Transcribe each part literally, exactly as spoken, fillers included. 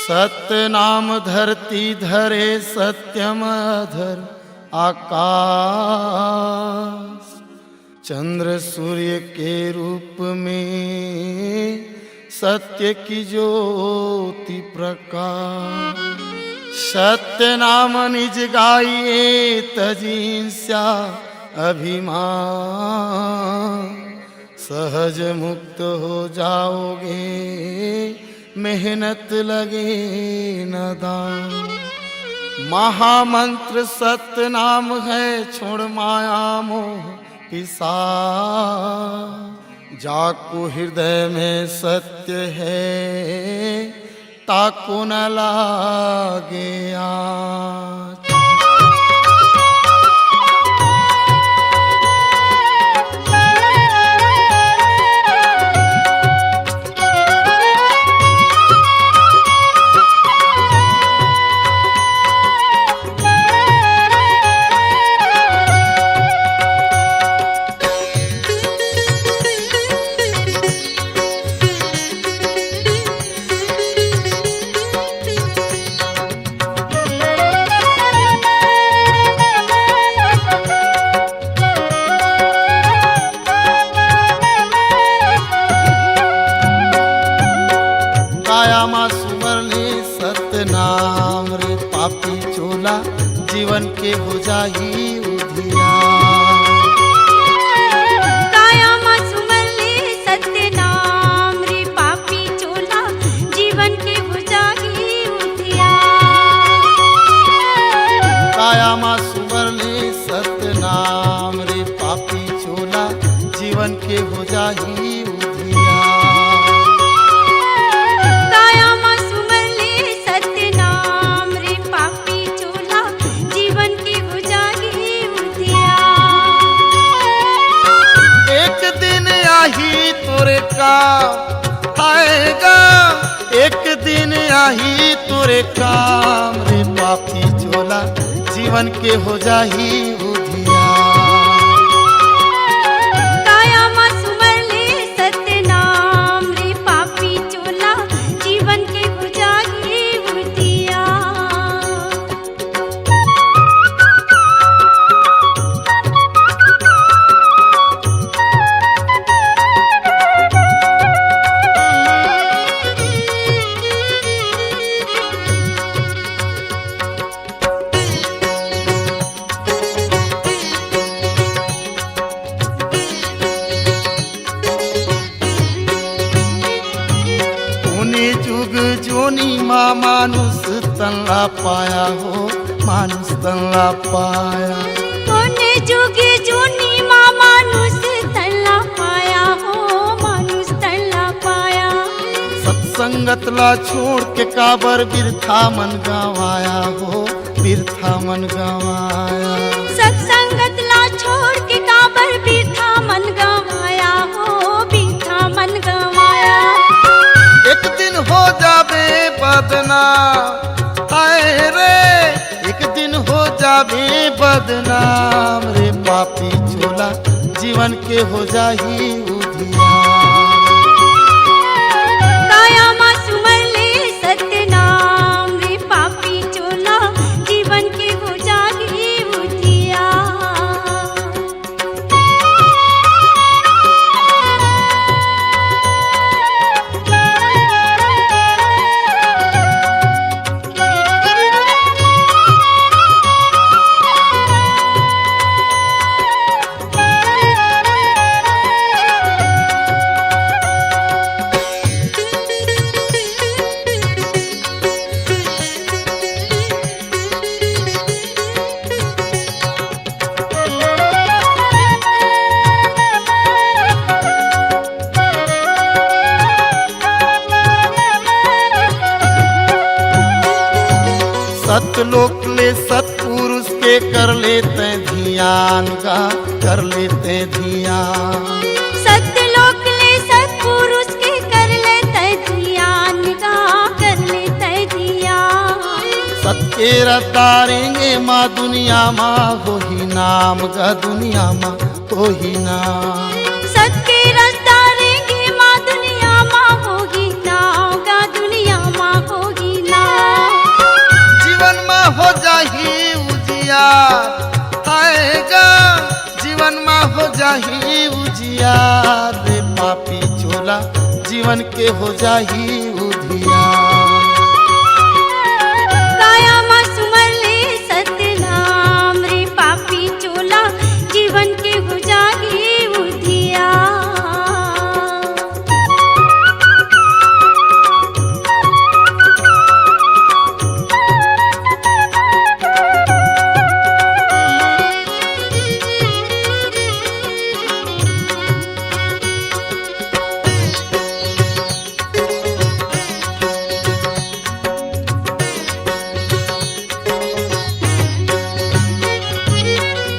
सत्य नाम धरती धरे, सत्यम अधर आकाश। चंद्र सूर्य के रूप में सत्य की ज्योति प्रकाश। सत्य नाम निज गाइए, तजी ईर्ष्या अभिमान। सहज मुक्त हो जाओगे, मेहनत लगे न दाम। महामंत्र सत्य नाम है, छोड़ माया मोह पिशाच। जाको हृदय में सत्य है, ताको न लागे आँच। काया मा सुमर ले सतनाम रे पापी चोला, जीवन के हो जाही उधियार। काया मा सुमर ले सतनाम रे पापी चोला, जीवन के हो जाही उधियार। काया मा सुमर ले सतनाम रे पापी चोला, जीवन के हो जाही उधियार। काया मा सुमर ले सतनाम रे पापी चोला, जीवन के हो जाही उधियार। एक दिन आही तोरे काम, हाय गा, एक दिन आही तोरे काम रे पापी चोला, जीवन के हो जाही उधियार। काया मा सुमर ले सतनाम रे पापी चोला, जीवन के हो जाही उधियार। ओने जुग जोनी मा मानुष तन ला पाया हो, मानुष तन ला पाया। ओने जुग जोनी मा मानुष तन ला पाया हो, मानुष तन ला पाया। सत्संगत ला छोड़ के काबर बिरथा मन गंवाया हो, बिरथा मन गंवाया। सत्संगत ला छोड़ के काबर बिरथा मन गंवाया हो, बिरथा मन गंवाया। एक दिन हो जाबे बदनाम, हाय रे, एक दिन हो जाबे बदनाम रे पापी चोला, जीवन के हो जाही उधियार। काया मा सुमर ले सतनाम रे पापी चोला, जीवन के हो जाही उधियार। सतलोक ले सतपुरुष के कर लेते धियान गा, कर लेते धियान। सतलोक ले सतपुरुष के कर लेते धियान गा, कर लेते धियान। सत के रस्ता रेंगे मा दुनिया मा होही नाम गा, दुनिया मा होही नाम। सत के रस्ता रेंगे मा दुनिया मा होही नाम गा, दुनिया मा होही नाम। ही उजियार रे पापी चोला, जीवन के हो जाही उधियार। काया मा सुमर ले सतनाम रे पापी चोला, जीवन के हो जाही उधियार।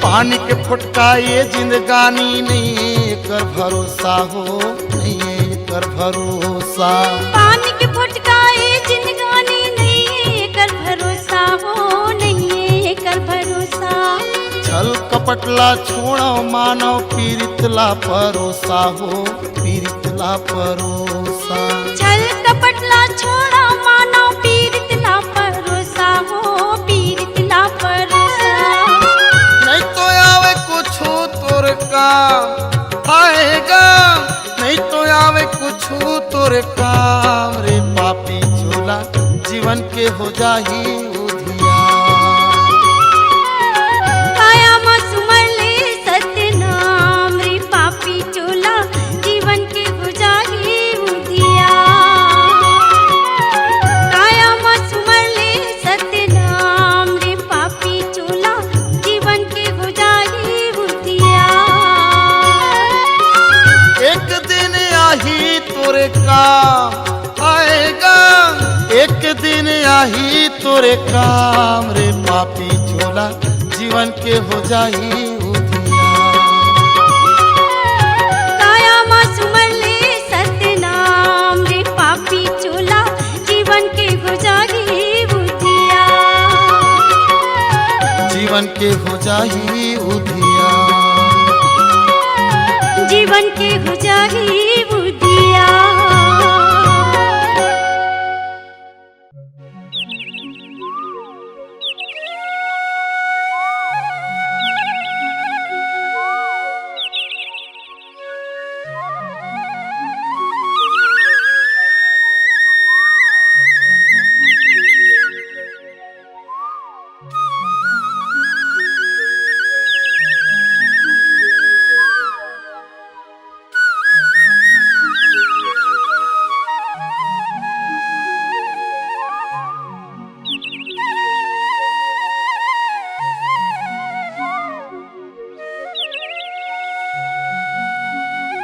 पानी के फोटका ये जिंदगानी, नहीं एकर भरोसा हो, नहीं एकर भरोसा। पानी के फोटका ये जिंदगानी, नहीं एकर भरोसा हो, नहीं एकर भरोसा। छल कपट ला छोड़ो मानव, पीरित ला परोसा हो, पीरित ला परोसा। छल कपट ला छोड़ा मानव, पीरित ला परोसा हो, पीरित ला परोसा। नहीं तो आवे कुछु तोर काम, आएगा। नहीं तो आवे कुछु तोर काम रे पापी चोला, जीवन के हो जाही उधियार। काया मा सुमर ले सतनाम रे पापी चोला, जीवन के हो जाही उधियार। काया मा सुमर ले सतनाम रे पापी चोला, जीवन के हो जाही उधियार। एक दिन आही तोरे काम, आएगा। एक दिन आही तोरे काम रे पापी चोला, जीवन के हो जाही उधियार। काया मा सुमर ले सतनाम रे पापी चोला, जीवन के हो जाही उधियार। जीवन के हो जाही उधियार। जीवन के हो जाही उधियार।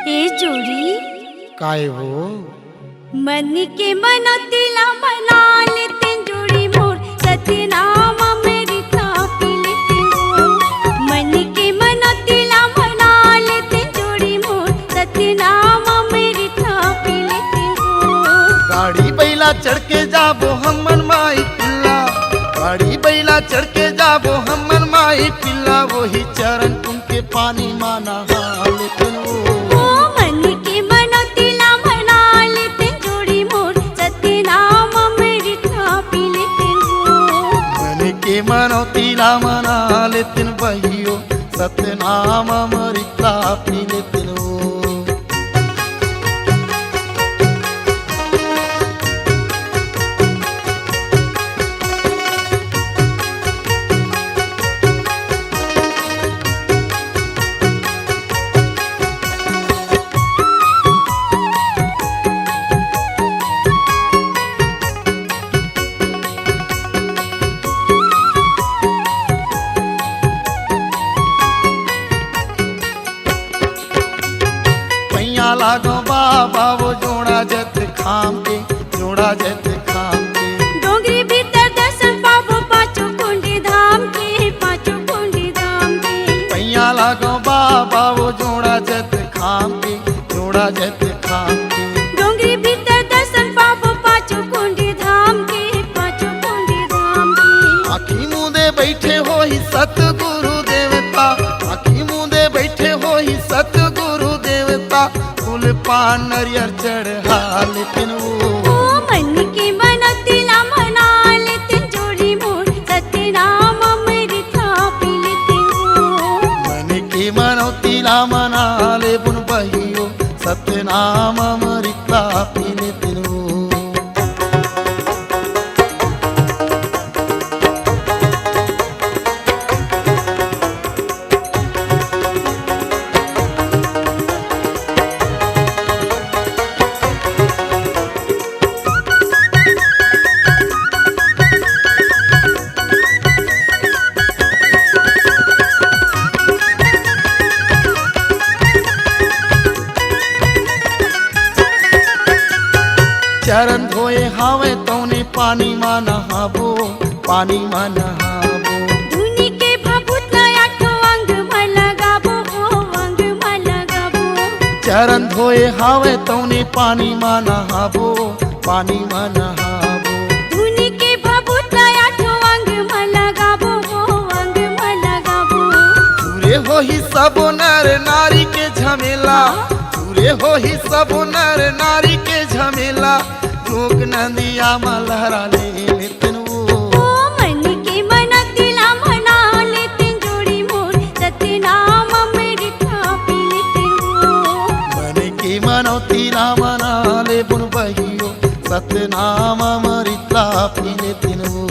ए जोड़ी। काय हो? मन के मनौती ला मना लेतेन जोड़ी मोर, सतनाम अमृत पी लेतेन हो। मन के मनौती ला मना लेतेन जोड़ी मोर, सतनाम अमृत पी लेतेन हो। गाड़ी बैला चढ़ के जाबो हमन माई पिल्ला, गाड़ी बैला चढ़ के जाबो हमन माई पिल्ला, वही चरण कुंड के पानी मा नहा लेतेन हो। ओ मन के मनौती ला मना लेतेन जोड़ी मोर, सतनाम अमृत पी लेतेन हो। मन के मनौती ला मना लेतेन बहियो, सतनाम अमृत पी लेतेन हो। पैया लागो बाबा वो जोड़ा जत खाम के, जोड़ा जत खाम के। डोंगरी भीतर दर्शन पाबो पाँचों कुंडी धाम के, पाँचों कुंडी धाम के। पैया लागो बाबा वो जोड़ा जत खाम के, जोड़ा जत खाम के। डोंगरी भीतर दर्शन पाबो पाँचों कुंडी धाम के, पाँचों कुंडी धाम के। आँखी मूंदे बैठे होही सतगुरु देवता, आँखी मूंदे बैठे होही सतगुरु देवता, फूल पान नरियर चढ़ा लेतेन हो। ओ मन के मनौती ला मना लेतेन जोड़ी मोर, सतनाम अमृत पी लेतेन हो। मन के मनौती ला मना लेबुन बहियो, सतनाम अमृत ला पी लेतेन वो। चरण धोए हावय तौने पानी मा नहाबो, पानी मा नहाबो। धुनी के भभूत ला आठों अंग मा लगाबो, हो अंग मा लगाबो। चरण धोए हावय तौने पानी मा नहाबो, पानी मा नहाबो। धुनी के भभूत ला आठों अंग मा लगाबो, हो अंग मा लगाबो। दूरे होही सबो नर नारी के झमेला, दूरे होही सबो नर नारी के झमेला, लोक नदिया मा लहरा ले लेतेन वो। ओ मन के मनौती ला मना लेतेन जोड़ी मोर, सतनाम अमृत ला पी लेतेन वो। मन के मनौती ला मना लेबुन बहियो, सतनाम अमृत ला पी लेतेन वो।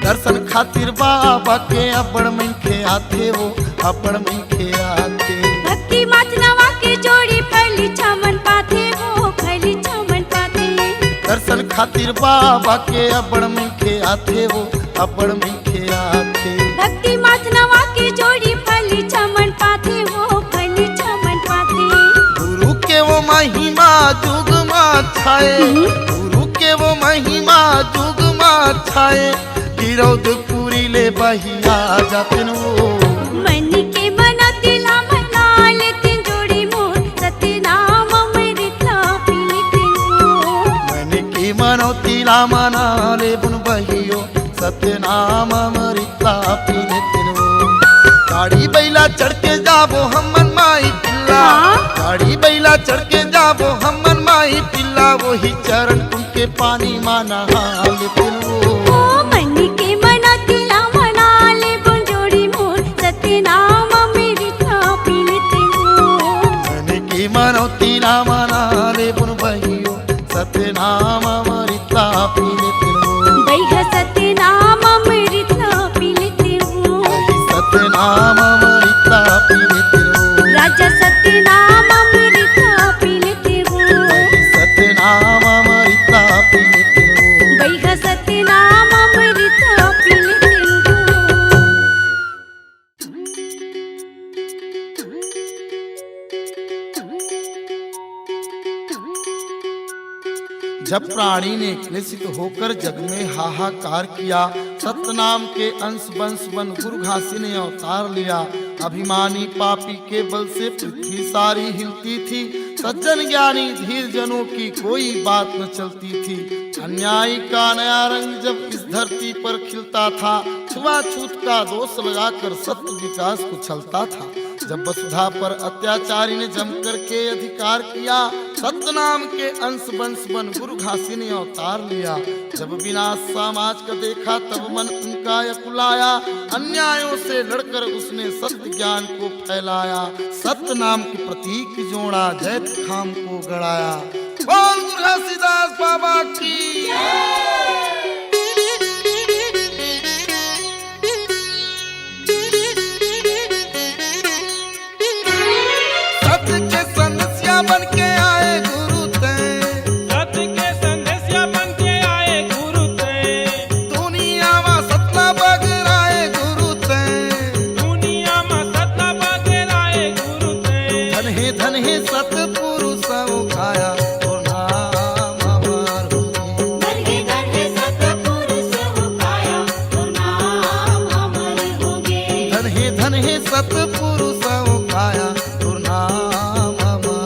दर्शन खातिर बाबा के अब्बड़ मनखे आथे वो, अब्बड़ मनखे आथे। भक्ति माथ नवा के जोड़ी फली छमन पाथे वो, फली छमन पाथे। दर्शन खातिर बाबा के अब्बड़ मनखे आथे वो, अब्बड़ मनखे आथे। भक्ति माथ नवा के जोड़ी फली छमन पाथे वो, फली छमन पाथे। गुरु के वो महिमा जुग मा छाए, हम्म। गुरु के वो महिमा जुग मा छाए, गिरौदपुरी ले बहिया जातेन वो। मन के मनौती ला मना लेतेन जोड़ी मोर, सतनाम अमृत ला पी लेतेन वो। मन के मनौती ला मना लेबुन बहियो, सतनाम अमृत ला पी लेतेन वो। गाड़ी बैला चढ़ के जाबो हमन माई पिल्ला, हाँ। गाड़ी बैला चढ़ के जाबो हमन माई पिल्ला, वही चरण कुंड के पानी मा नहा लेतेन वो। ओ मन के मनौती ला मना लेबुन जोड़ी मोर, सतनाम अमृत ला पी लेतेन वो। मन के मनौती ला मना लेबुन बहियो, सतनाम अमृत ला पी लेतेन वो। बइहा सतनाम अमृत ला पी लेतेन वो। बही सतनाम अमृत ला पी लेतेन वो। राजा सतनाम अमृत ला पी लेतेन वो। बही सतनाम अमृत ला पी लेतेन वो। बइहा सतनाम अमृत ला पी लेतेन वो। जब प्राणी ने क्लेशित होकर जग में हाहाकार किया, सतनाम के अंश वंश बन गुरु घासी ने अवतार लिया। अभिमानी पापी के बल से पृथ्वी सारी हिलती थी। सज्जन ज्ञानी धीर जनों की कोई बात न चलती थी। अन्याय का नया रंग जब इस धरती पर खिलता था, छुआछूत का दोष लगाकर सत्य विकास को छलता था। जब वसुधा पर अत्याचारी ने जम करके अधिकार किया, सतनाम के अंश वंश बन गुरु घासी ने अवतार लिया। जब विनाश समाज का देखा, तब मन उनका यकुलाया। अन्यायों से लड़कर उसने सत्य ज्ञान को फैलाया। सतनाम के प्रतीक जोड़ा, जैतखाम को गढ़ाया। बोल गुरु घासीदास बाबा की। सत्य के संदेसिया बन के आए गुरु तैं। सत्य के संदेसिया बन के आए गुरु तैं। दुनिया मा सत ला बगराए गुरु तैं। दुनिया मा सत ला बगराए गुरु तैं। धन हे, धन हे सतपुरुष उठाया, तोर नाम अमर होगे। धन हे, धन हे सतपुरुष उठाया, तोर नाम अमर होगे। धन हे, धन हे सतपुरुष उठाया, तोर नाम अमर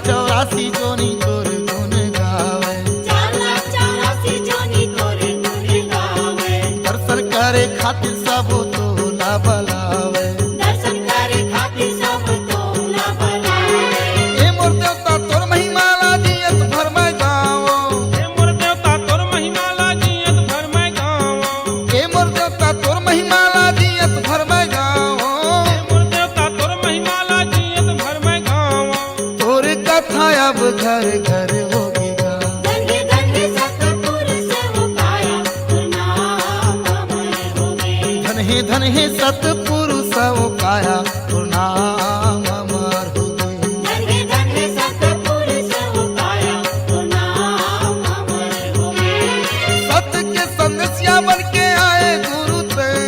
चौरासी जोनी तोर गुण गावे। चार लाख चौरासी जोनी तोर गुण गावे। दर्शन करे खातिर सब तोला बलावे। दर्शन करे खातिर सब तोला बलावे। ए मोर देवता तोर महिमा ला जियत भर मैं गावो। ए मोर देवता तोर महिमा ला जियत भर मैं गावो। ए मोर देवता तोर महिमा ला जियत भर मैं गावो। ए मोर देवता तोर महिमा ला जियत भर मैं गावो। तोर कथा अब घर घर होगे गा। धन हे धन हे सतपुरुष हो काया, तोर नाम अमर होगे। धन हे धन हे सतपुरुष हो काया, तोर नाम अमर होगे। धन हे धन हे सतपुरुष हो काया, तोर नाम अमर होगे। सत के संदेसिया बन के आए गुरु तैं।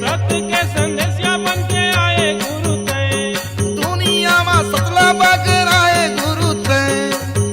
सत के संदेसिया बन के आए गुरु तैं। दुनिया मा सत ला बगराए गुरु तैं।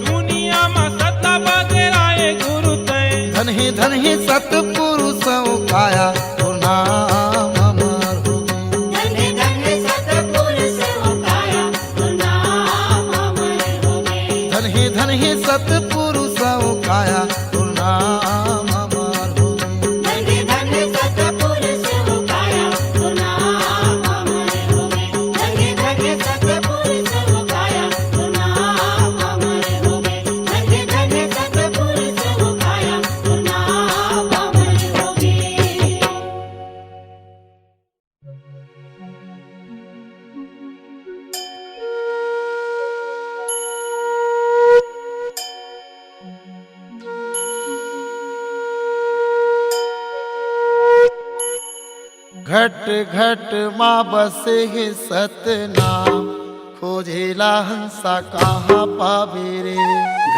दुनिया मा सत ला बगराए गुरु तैं। धन हे धन हे सतपुरुष हो काया, तोर नाम अमर होगे। धन हे धन हे सतपुरुष हो काया, तोर नाम अमर होगे। धन हे धन हे सतपुरुष हो काया, तोर नाम अमर होगे। धन हे धन हे सतपुरुष हो काया, तोर नाम अमर होगे। धन हे धन हे सतपुरुष हो काया, तोर नाम अमर होगे। धन हे धन हे सतपुरुष हो काया, तोर नाम अमर होगे। घट घट मा बसे हे सतनाम, खोजेला हंसा कहाँ पाबे रे।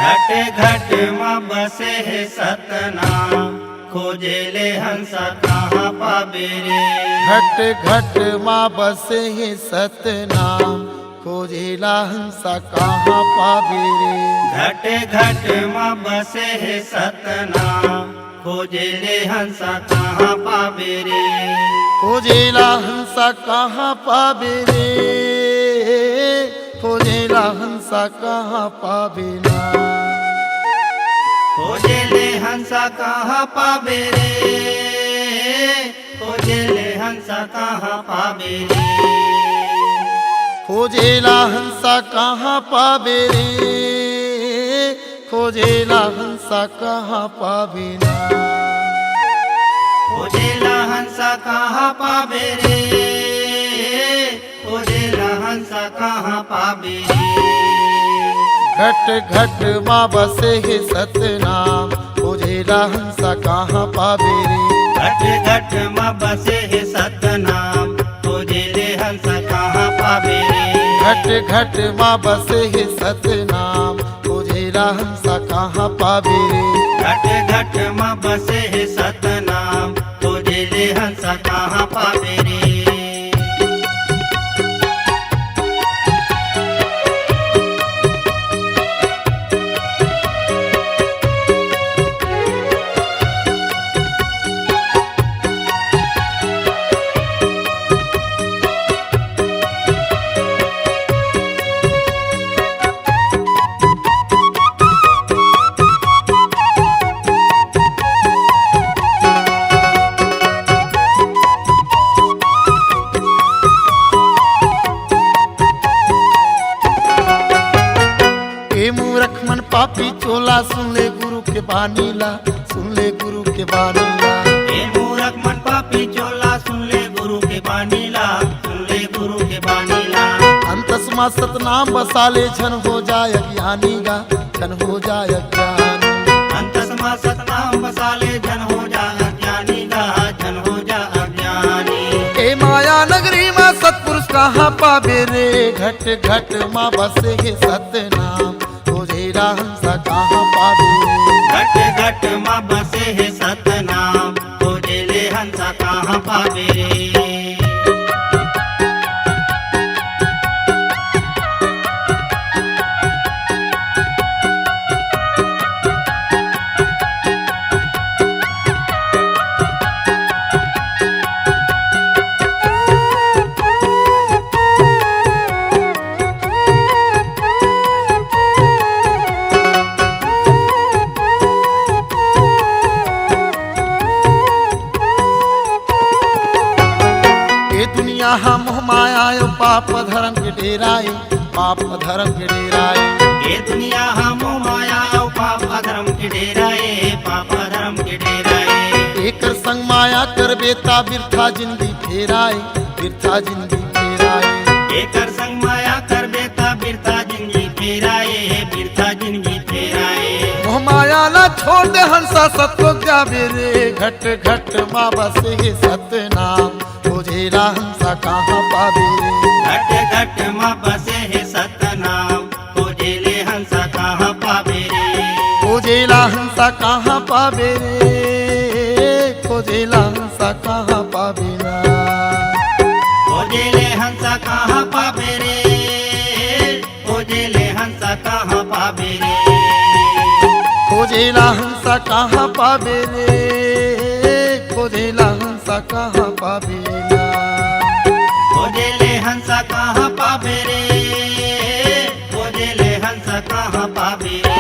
घट घट मा बसे हे सतनाम, खोजे ले हंसा कहाँ पाबे रे। घट घट मा बसे हे सतनाम, खोजेला हंसा कहाँ पाबे रे। घट घट मा बसे हे सतनाम, खोजे ले हंसा कहाँ पाबे रे। खोजेला हंसा कहाँ पाबे रे। खोजेला हंसा कहाँ पाबे ना। खोजे ले हंसा कहाँ पाबे रे। खोजे ले हंसा कहाँ पाबे रे। खोजेला हंसा कहाँ पाबे रे। खोजेला हंसा कहाँ पाबे ना। खोजेला हंसा कहाँ पाबे रे। खोजेला हंसा कहाँ पाबे रे। घट घट मा बसे हे सतनाम, खोजेला हंसा कहाँ पाबे रे। घट घट मा बसे हे सतनाम, खोजे ले हंसा कहाँ पाबे रे। घट घट मा बसे हे सतनाम, खोजेला हंसा कहाँ पाबे रे। घट घट मा बसे हे सतनाम, खोजे ले हंसा कहाँ पाबे रे। ए मूरख मन पापी चोला, सुन ले गुरु के बानी ला, सुन ले गुरु के बानी ला। ए मूरख मन पापी चोला, सुन ले गुरु के बानी ला, सुन ले गुरु के बानी ला। अंतस मा सतनाम बसा ले, झन हो जाय अज्ञानी गा, झन हो जाय अज्ञानी। अंतस मा सतनाम बसा ले, झन हो जाय अज्ञानी गा, झन हो जाय अज्ञानी। ए माया नगरी मा सतपुरुष कहाँ पाबे रे, घट घट मा बसे हे सतनाम, खोजेला हंसा कहाँ पाबे रे। घट घट मा बसे हे सतनाम, खोजे ले हंसा कहाँ पाबे रे। पाप अधर्म के डेरा ए। ए दुनिया हा मोह माया अउ पाप अधर्म के डेरा ए, पाप अधर्म के डेरा ए। एकर संग माया करबे ता बिरथा जिनगी फेरा ए, बिरथा जिनगी फेरा ए। एकर संग माया करबे ता बिरथा जिनगी फेरा ए, बिरथा जिनगी फेरा ए। मोह माया ला छोड़ दे हंसा सतलोक जाबे रे, घट घट मा बसे हे सतनाम। खोजेला हंसा कहाँ पाबे रे? घट घट मा बसे हे सतनाम, खोजेले हंसा कहाँ पाबे रे? खोजेला हंसा कहाँ पाबे रे? खोजेला हंसा कहाँ पाबे ना? खोजेले हंसा कहाँ पाबे रे? खोजेले हंसा कहाँ पाबे रे? खोजेला हंसा कहाँ पाबे रे? खोजेला हंसा कहाँ पाबे ना? खोजेले हंसा कहाँ पाबे रे? खोजेले हंसा कहाँ पाबे रे?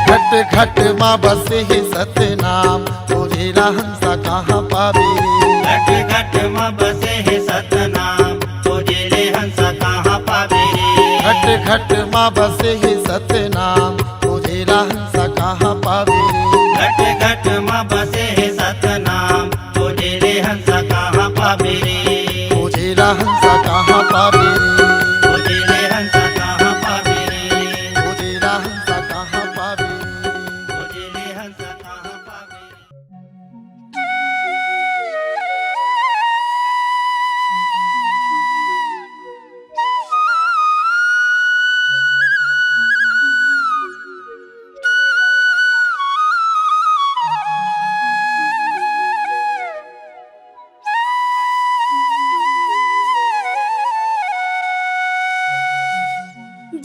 घट घट मा बसे हे सतनाम, खोजेला हंसा कहाँ पाबे रे? घट घट मा बसे हे सतनाम, खोजेले हंसा कहाँ पाबे रे? घट घट मा बसे हे सतनाम, खोजेला हंसा कहाँ पाबे रे? घट घट मा बसे हे सतनाम, खोजेले हंसा कहाँ पाबे रे? खोजेला हंसा कहाँ पाबे रे? खोजेले हंसा कहाँ पाबे रे? खोजेला हंसा कहाँ पाबे रे? खोजेले हंसा कहाँ पाबे रे?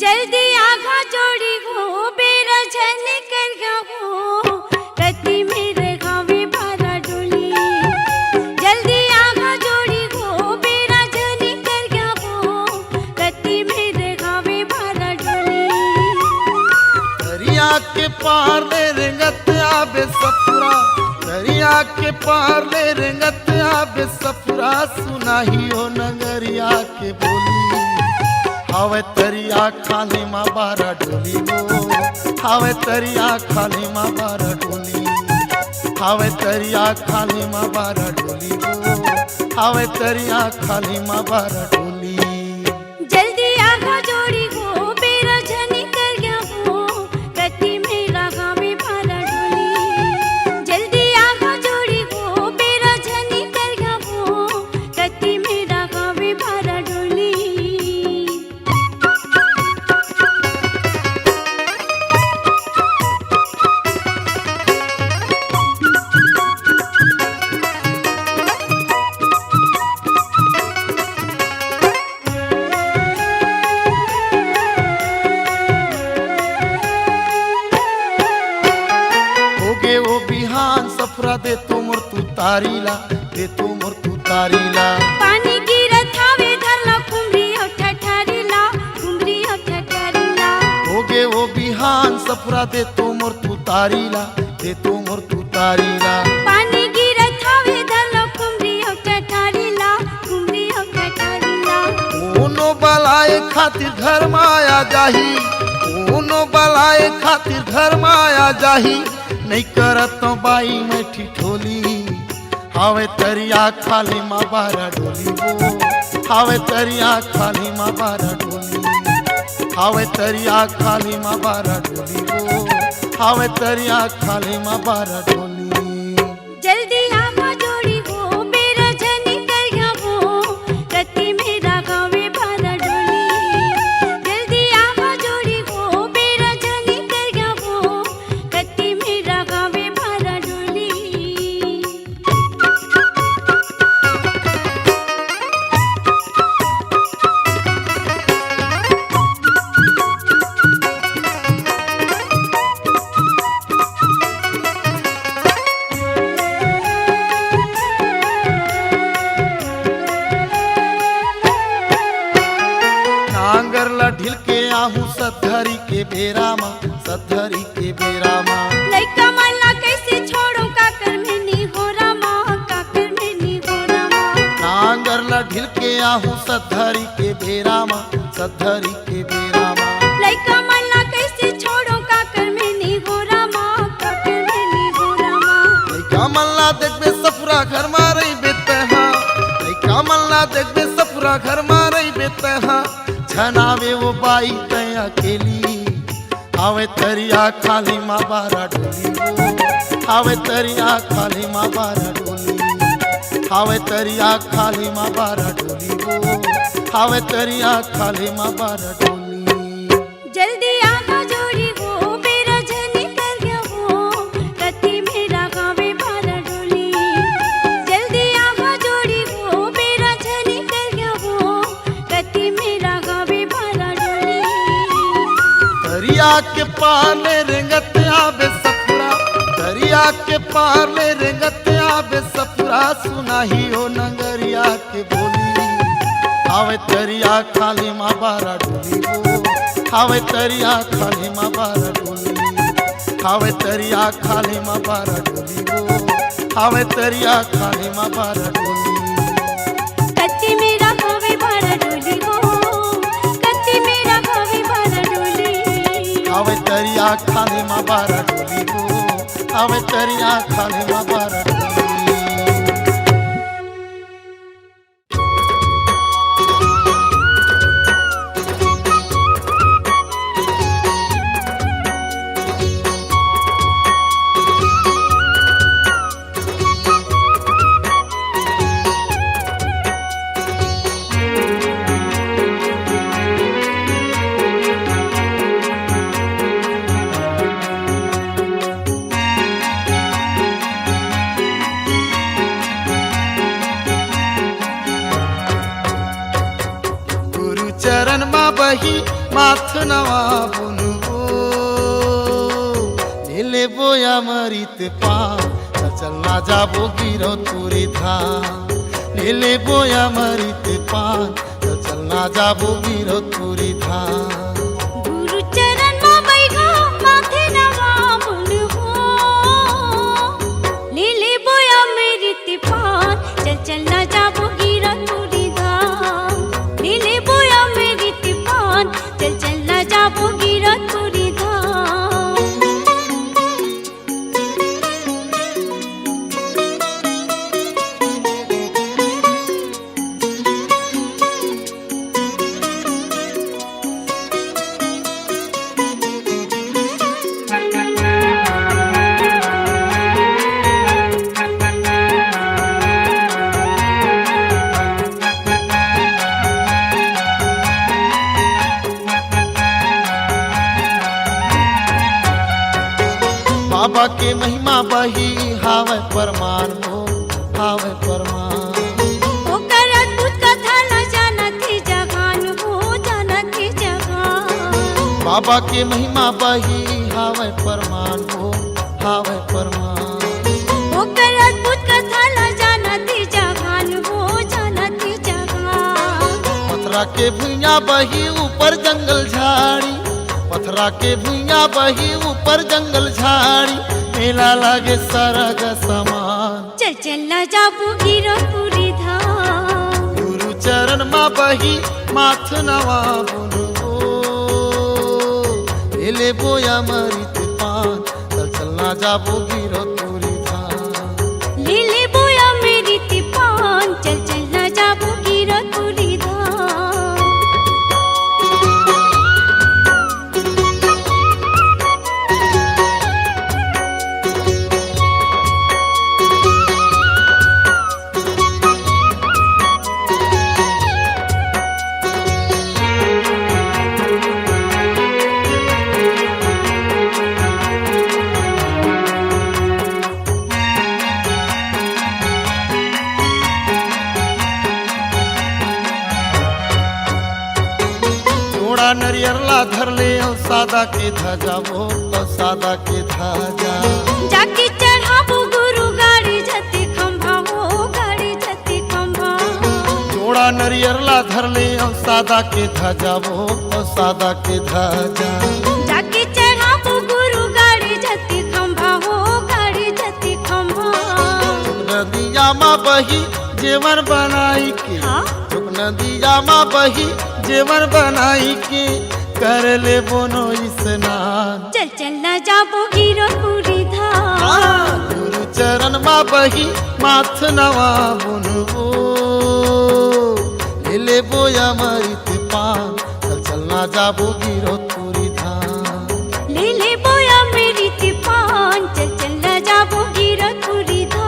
जल्दी आघा जोड़ी हो, बेरा झन कर हो, रति मेर घावे भारा डोली। जल्दी आघा जोड़ी हो, बेरा झन कर हो, रति मेर घावे भारा डोली। दरिया के पार ले रेंगत आबे सपुरा, दरिया के पार ले रेंगत आबे सपुरा, सुनाही ओ नगरिया के बोली। हावय तरिया खाल्हे मा बारा डोली हो, हावय तरिया खाल्हे मा बारा डोली, हावय तरिया खाल्हे मा बारा डोली हो, हावय तरिया खाल्हे मा बारा डोली। जल्दी आघा जोड़ी हो, बेरा झनी कर गया हो, कति मेरा गावे भारा डोली। जल्दी आघा जोड़ी हो, बेरा झनी कर गया हो, कति मेरा गावे भारा डोली। होगे ओ बिहान सफरा दे तो मोर तू तारी ला, दे तो मोर तू तारी ला। पानी गिरत हावे धर ला कुमरी अउ ठठारी ला, कुमरी अउ ठठारी ला। होगे ओ बिहान सफरा दे तो मोर तू तारी ला, दे तो मोर तू तारी ला। पानी गिरत हावे धर ला कुमरी अउ ठठारी ला, कुमरी अउ ठठारी ला। कोनो बलाए खातिर घर मा आ जाही, कोनो बलाए खातिर घर मा आ जाही, नइ करत बाई मैं ठिठोली। हावय तरिया खाल्हे मा बारा डोली वो, हावय तरिया खाल्हे मा बारा डोली, हावय तरिया खाल्हे मा बारा डोली वो, हावय तरिया खाल्हे मा बारा डोली। जल्दी आवा जोड़ी हो, बेरा झनी कर गया वो, कति मेरा गावे बारा डोली। जल्दी आवा जोड़ी हो, बेरा झनी कर गया वो, कति मेरा गावे बारा डोली। नांगर ला ढिल के आहू सतधरी के बेरा मा, सतधरी के बेरा मा। लइका मन ला कइसे छोड़ो, काकर में नी हो रामा, काकर में नी हो रामा। नांगर ला ढिल के आहू सतधरी के बेरा मा, धरी के बेरा मा। लइका मन ला कइसे छोड़ों, काकर में निहोरा मा, काकर में निहोरा मा। लइका मन ला देखबे सफुरा घर मा रहिबे तैहा। लइका मन ला देखबे सफुरा घर मा रहिबे तैहा। झन आवे वो बाई तैं अकेली। हावय तरिया खाल्हे मा बारा डोली वो। हावय तरिया खाल्हे मा बारा डोली। हावय तरिया खाल्हे मा बारा डोली वो। हावय तरिया खाल्हे मा बारा डोली। जल्दी आवा जोड़ी वो, बेरा झनी कर गया वो, कति मेरा गावे बारा डोली। जल्दी आवा जोड़ी वो, बेरा झनी कर गया वो, कति मेरा गावे बारा डोली। तरिया के पार ले रेंगत आबे सफुरा, तरिया के पार ले रेंगत आबे सफुरा, सुनाही ओ नगरिया के बोली। हावय तरिया खाल्हे मा बारा डोली वो। हावय तरिया खाल्हे मा बारा डोली। हावय तरिया खाल्हे मा बारा डोली वो। हावय तरिया खाल्हे मा बारा डोली। कति मेरा हावय बारा डोली वो। कति मेरा हावय बारा डोली। हावय तरिया खाल्हे मा बारा डोली वो। हावय तरिया खाल्हे मा बारा डोली। गुरु चरण मा बही माथ नवा बुनबो, ले लेबो अमृत पान, चल चल ना जाबो गिरौदपुरी धाम। ले लेबो अमृत पान, चल चल ना जाबो गिरौदपुरी धाम। गुरु चरण मा बइहा माथे नवा बुनबो, ले लेबो अमृत पान, चल चल ना जाबो गिरौदपुरी धाम। ले लेबो अमृत पान, चल चल ना जाबो गिरौदपुरी धाम। बाबा के महिमा बही हावय परमान हो, हावय परमान। ओकर अद्भुत कथा ल जानत हे जहान हो, जानत हे जहान। बाबा के महिमा बही हावय परमान हो, हावय परमान। ओकर अद्भुत कथा ल जानत हे जहान हो, जानत हे जहान। पथरा के भुइयां बही ऊपर जंगल झाड़ी, पथरा के भुइयां बही ऊपर जंगल झाड़ी, मेला लागे सरग समान। चल चल ना जाबो गिरौदपुरी धाम। गुरु चरण मा बही माथ नवा बुनबो, ले लेबो अमृत पान, चल चल ना जाबो गिरौदपुरी धाम। ले लेबो अमृत पान, चल चल ना जाबो गिरौदपुरी धाम। जोड़ा नरियर ला धर ले अउ सादा के ध्वजा वो, अउ सादा के ध्वजा। जाके चढ़ाबो गुरु गाड़ी जती खंभा हो, गाड़ी जती खंभा। जोड़ा नरियर ला धर ले अउ सादा के ध्वजा वो, अउ सादा के ध्वजा। जाके चढ़ाबो गुरु गाड़ी जती खंभा हो, गाड़ी जती खंभा। नदिया मा बही जेवन बनाई के, हाँ? नदिया मा बही सेवन बनाई के कर लेबो नो स्नान। चल चल ना जाबो गिरौदपुरी धाम। हाँ, गुरु चरण मा बही माथ नवा बुनबो, ले लेबो अमृत पान। चल चल ना जाबो गिरौदपुरी धाम। ले लेबो अमृत पान, चल चल ना जाबो गिरौदपुरी धाम।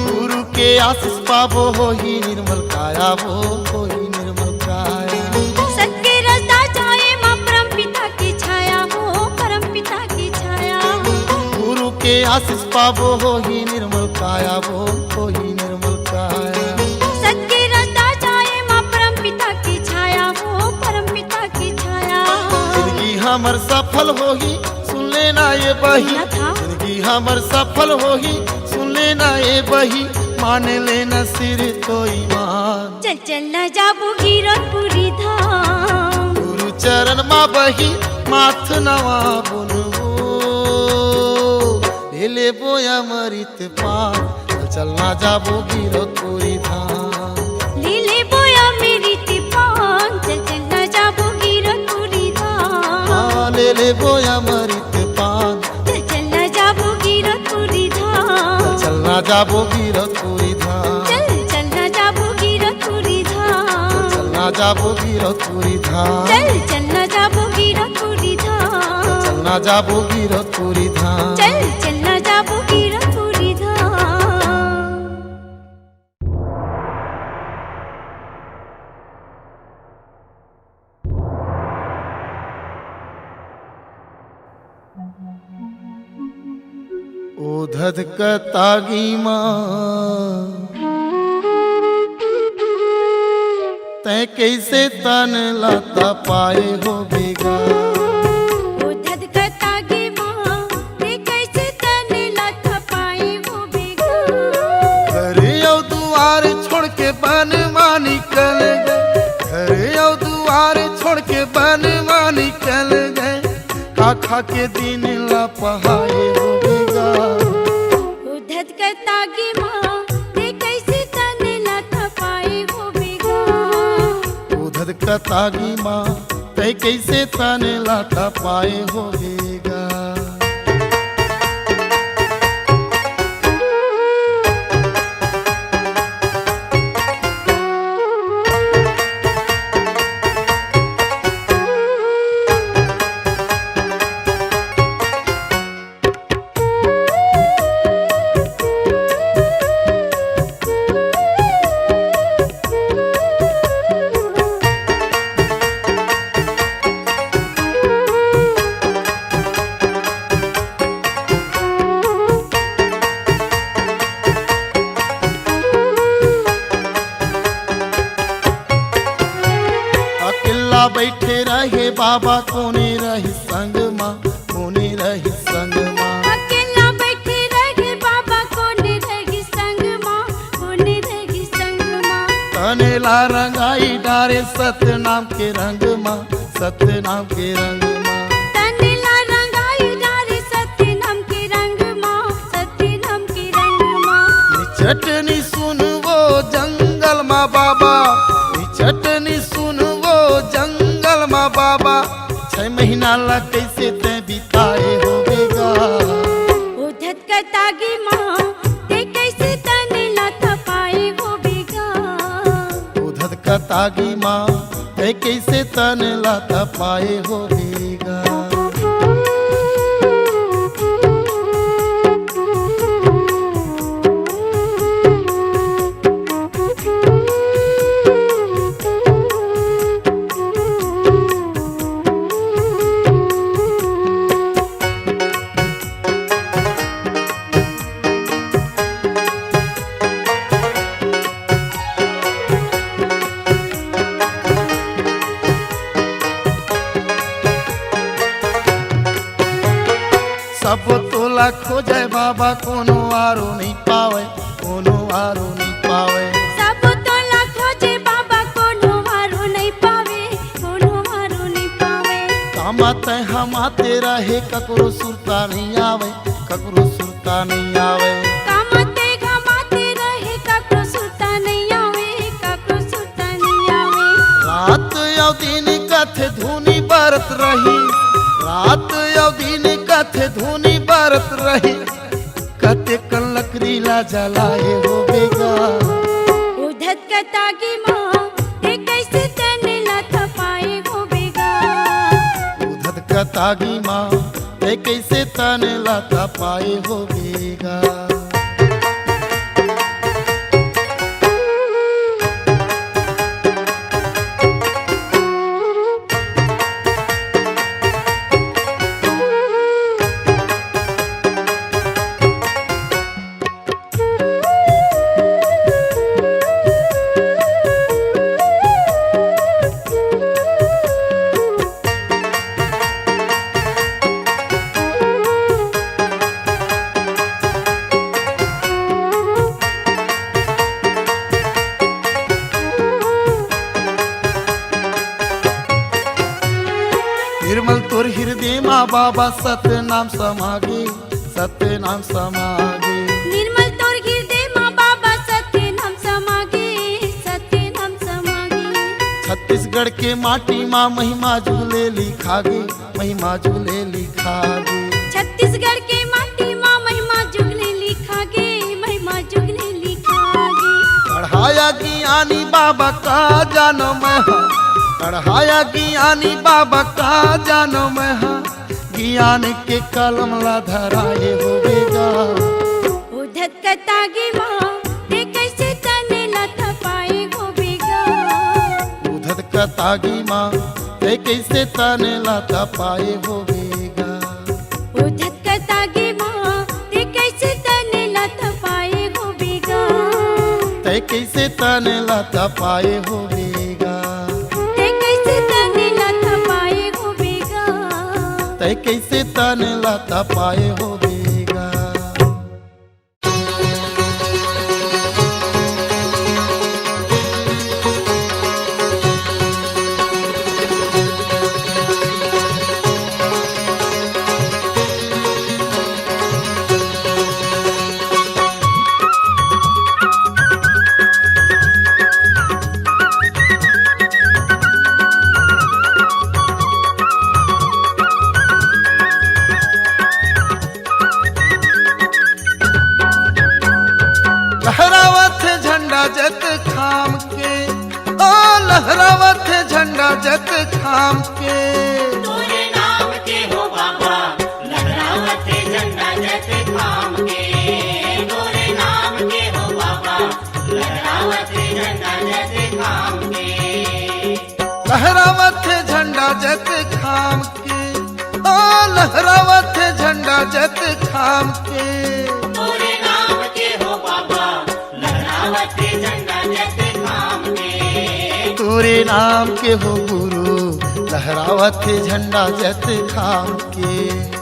गुरु के आशीष पाबो, होही निर्मल काया वो, होही निर्मल काया। सत के रस्ता जाए माँ परम पिता की छाया हो, परम पिता की छाया। गुरु के आशीष पाबो, होही निर्मल काया वो, होही निर्मल काया। सत के रस्ता जाए माँ परम पिता की छाया हो, परम पिता की छाया। जिंदगी हमर सफल होही, सुन लेना ये बही। ना था। जिंदगी हमर सफल होही, सुन लेना ये बही, मान लेना सिर तो ईमान। चल चल ना जाबो गिरौदपुरी धाम। गुरु चरण मा बही माथ नवा बुनबो, ले लेबो अमृत पान। चल चल ना जाबो गिरौदपुरी धाम। ले लेबो अमृत पान, चल चल ना जाबो गिरौदपुरी धाम। हाँ, ले लेबो अमृत पान। चल चल ना जाबो गिरौदपुरी धाम। चल चल ना जाबो गिरौदपुरी धाम। चल चल ना जाबो गिरौदपुरी धाम। चल चल ना जाबो गिरौदपुरी धाम। चल चल ना जाबो गिरौदपुरी धाम। चल चल ना जाबो गिरौदपुरी धाम। चल चल ना जाबो गिरौदपुरी धाम। ओ धधकत आगी मा तैं कइसे तन ला तपाए होबे गा। ओ धधकत आगी मा तैं कइसे तन ला तपाए होबे गा। घर अउ दुआर छोड़ के बन मा निकल गए, घर अउ दुआर छोड़ के बन मा निकल गए। का खा के दिन ला पहाए होबे गा। ओ धधकत आगी मा तैं कइसे तन ला तपाए होबे गा। ओ धधकत आगी मा तैं कइसे तन ला तपाए होबे गा। अकेला बइठे रहे बाबा, कोने रही संग मा, कोने रही संग मा। अकेला बइठे रहे बाबा, कोने रही संग मा, कोने रही संग मा। तन ला रंगाई डारे सतनाम के रंग मा, सतनाम के रंग मा। तन ला रंगाई डारे सतनाम के रंग मा, सतनाम के रंग मा। निचटनी सुनबो जंगल मा बाबा, निचटनी सुनबो जंगल मा बाबा। छै महीना ला कइसे तैं बिताए होबे गा। ओ धधकत आगी मा तैं कइसे तन ला तपाए होबे गा। ओ धधकत आगी मा तैं कइसे तन ला तपाए होबे गा। अब तोला खोजे बाबा कोनो आरो नइ पावे, कोनो आरो नइ पावे। सब तोला खोजे बाबा कोनो आरो नइ पावे, कोनो आरो नइ पावे। कामा तै हमाते रहे ककरो सुरता नइ आवे, ककरो सुरता नइ आवे। कामा तै हमाते रहे ककरो सुरता नइ आवे, ककरो सुरता नइ आवे। रात अउ दिन कथे धुनी बरत रही, रात अउ दिन कथे धुनी बरत रही। कतेकन लकरी ला जलाए होबे गा। उधत कतागी माँ, ते कैसे तन ला थपाए होबे गा। उधत कतागी माँ, ते कैसे तन ला थपाए होबे गा। निर्मल तोर हृदय मा बाबा सतनाम समागे, सतनाम समागे। निर्मल तोर हृदय मा बाबा सतनाम समागे, सतनाम समागे। छत्तीसगढ़ के माटी मा महिमा जुगले लिखागे, महिमा जुगले लिखागे। छत्तीसगढ़ के माटी मा महिमा जुगले लिखागे, महिमा जुगले लिखागे। पढ़ाया ज्ञानी बाबा का जानो मैं हा, पढ़ाया ज्ञानी बाबा का जानो मैं हा। ज्ञान के कलम ला धराए होबे गा। उधत कतागी माँ, ते कैसे तन ला थपाए होबे गा। उधत कतागी माँ, ते कैसे तन ला थपाए होबे गा। उधत कतागी माँ, ते कैसे तन ला थपाए होबे गा। ते कैसे तन ला थपाए होबे गा। ते कैसे तन ला थपाए होबे गा। तै कैसे तन ला थपाए होबे गा। लहरावत झंडा जत खाम के, ओ लहरावत झंडा जत खाम के। तोरे नाम के हो बाबा, लहरावत झंडा जत खाम के। तोरे नाम के हो बाबा, लहरावत झंडा जत खाम के। लहरावत झंडा जत खाम के, ओ लहरावत झंडा जत खाम के। तोरे नाम के हो बाबा, लहरावत झंडा जत खाम के। तोरे नाम के हो गुरु, लहरावत झंडा जत खाम के।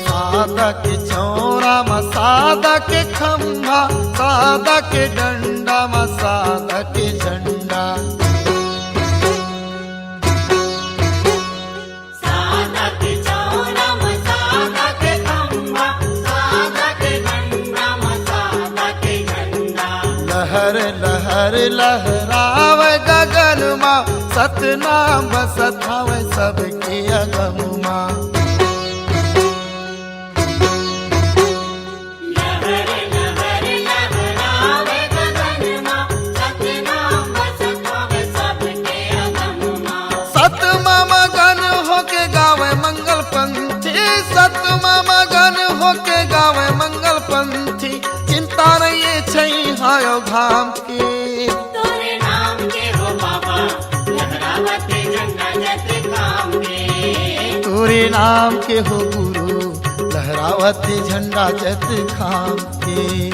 सादा के चौरा म सादा के खंभा, सादा के डंडा म सादा के झंडा। सादा के चौरा म सादा के खंभा, सादा के डंडा म सादा के झंडा। लहर लहर लहरावे गगन मा, सतनाम बसत हवे सबके अगम मा। लहर लहर लहरावे गगन मा, सतनाम बसत हवे सबके अगम मा। सत मा मगन होके गावे मंगल पंथी, सत मा मगन होके गावे मंगल पंथी। चिंता नइ ये छई हायो घाम के। तोरे नाम के हो गुरु, लहरावत हे झंडा जैत खाम के।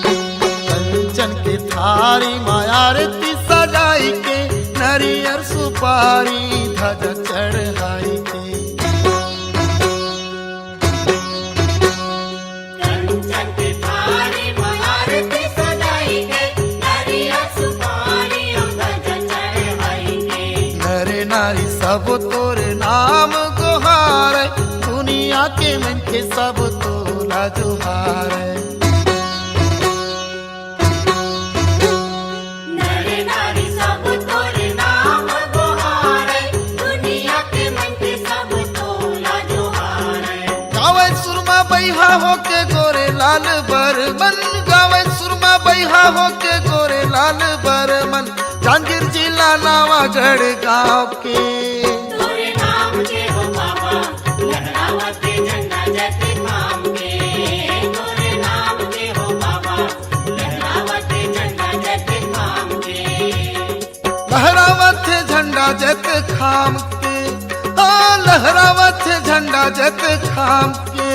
कंचन के थारी म आरती सजाई के, नरियर सुपारी ध्वजा चढ़ाई के। कंचन के थारी म आरती सजाई के, नरियर सुपारी अउ ध्वजा चढ़ाई के। नर नारी सब तोर नाम गोहार, दुनिया के मनखे सब तोला जोहार। नर नारी सब तोर नाम गोहार, दुनिया के मनखे सब तोला जोहार। गावय सुरमा बइहा होके गोरे लाल बरमन, गावय सुरमा बइहा होके गोरे लाल बरमन, जांजगीर जिला नवागढ़ गांव के। तोरे नाम के हो बाबा, लहरावत झंडा जैत खाम के। तोरे नाम के हो बाबा, लहरावत झंडा जैत खाम के। लहरावत झंडा जैत खाम के, हाँ, लहरावत झंडा जैत खाम के।